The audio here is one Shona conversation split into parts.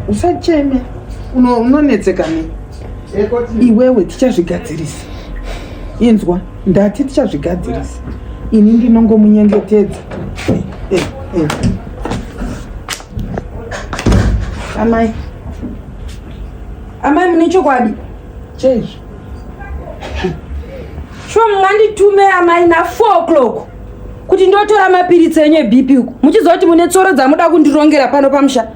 Usacheme, unonetseka nei? Iwewe tichazvigadzirisa. Inzwa, ndati tichazvigadzirisa. Ini ndinongomunyengetedza. Eh, eh, eh. Amai. Amai mune chokwadi? Chaizvo. Shuwa munganditume amai na 4 o'clock kuti ndotora mapiritsi enyu eBP uku muchiziva kuti mune tsoro dzamuda kundirongera pano pamusha.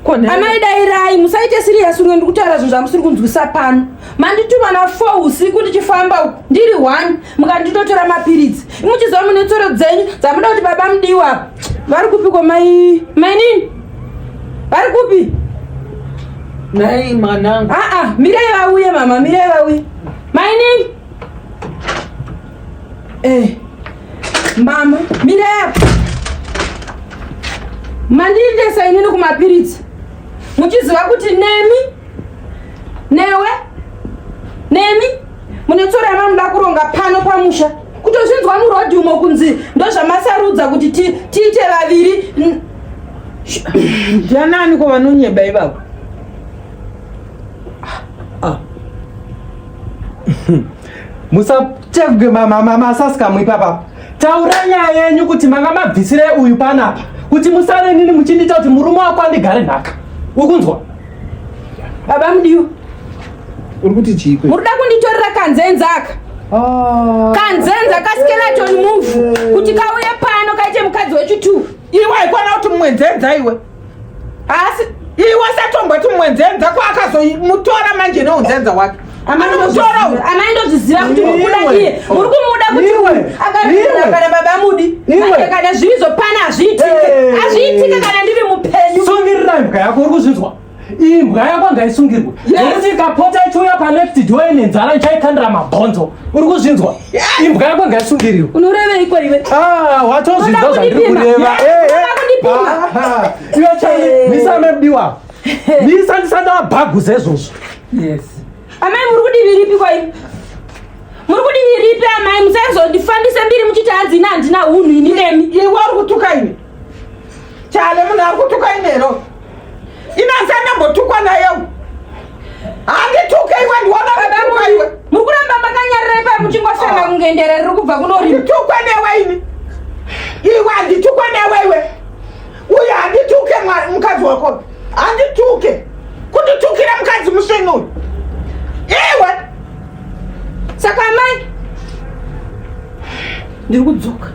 Amai dairai musaite serious unge ndikutaura zvinhu zvamusiri kunzwisa pano. Mandituma na 4 usiku ndichifamba uku ndiri 1 mukanditotora mapiritsi. Muchiziva mune tsoro dzenyu dzamuda kuti baba mudiwa vari kupi ko mai mainini? Vari kupi? Nai mwanangu. Ah ah, mirai vauye mama, mirai vauye. Mainini? Eh. Mama, mirai apa. Mandiendesa inini kumapiritsi. Muchiziva kuti nemi newe nemi mune tsoro yamamuda kuronga pano pamusha. Kutozvinzwa murodhi umo kunzi ndozvamasarudza kuti tiite vaviri. Ndianani ko vanonyeba ivavo? Ah. Musachegwe masaskamu ipapa. Taura nyaya yenyu kuti manga mabvisire uyu panapa kuti musare nini muchindiita kuti murume wako andigare nhaka. Ukunzwa? Baba mudiwa. Uri kuti chii kwe? Muri kuda kunditorera kanzenza aka. Ah. Kanzenza ka skeleton move kuti kauye pano kaite mukadzi wechitu. Iwe haikwana kuti mumwenzenza iwe. Asi iwe satomboti mumwenzenza ko akazomutora manje neunzenza wake. Amai ndozviziva kuti muri kuda iye. Muri kumuda kuti akarira kana baba mudi. Manje kana zvirizo pana hazviitike. Hazviitike kana ndiri mupenyu. Sungirira imbwa yako uri kuzvinzwa. Imbwa yako ngaisungirwe. Nekuti ikapota ichiuya panext door ine nzara ichaikandira mabhonzo. Uri kuzvinzwa? Imbwa yako ngaisungirirwe. Unoreveiko iwe? Ah, watozvinzwa zvandiri kureva. Eh, eh. Iwe chai, misa mebdiwa. Misa ndisandabhaguza izvozvo. Yes. Amai muri kudivi ripi kwaimi? Muri kudivi ripi amai? Musazondifambise mbiri muchiti hanzi ini handina hunhu ini nemi. Iwe uri kutuka ini. Chale munhu ari kutuka ini here? Ini handisandambotukwa naye. Handituke iwe ndiona kutuka iwe. Muri kuramba makanyarira ipapo muchingofema kunge ndere riri kubva kunorima. Nditukwe newe ini. Iwe handitukwe newe iwe. Uyu handituke mukadzi wako. Handituke. Kunditukira mukadzi musvinu uyu. Iwe. Saka amai ndiri kudzoka.